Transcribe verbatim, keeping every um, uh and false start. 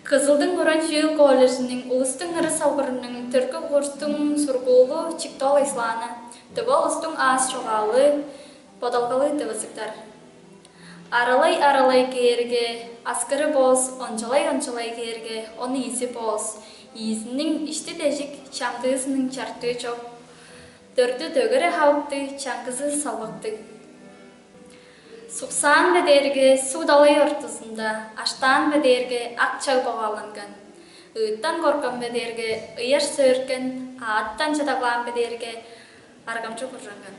Кызылдың уран чүүл колледжиниң улустуң ыры салбырының төркү курстуң сургуулу Чиктол Ислаана, тыва улустуң аас чогаалы, бодалгалы тывызыктар. Аралай-аралай кээрге, аскыры боос, ончалай-ончалай кээрге, он ийизи боос, ийизиниң ишти дежик, чамдыызының чартыы чок, дөрдү дөгере хавыктыг, чаңгызы салбактыг. Суксаан бе дээрге, суг далай ортузунда, аштаан бе дээрге, ак чаг богааланган. Ыыттан корган бе дээрге, ыяш сөөрткен, аъттан чадаглаан бе дээрге, аргамчы куржанган.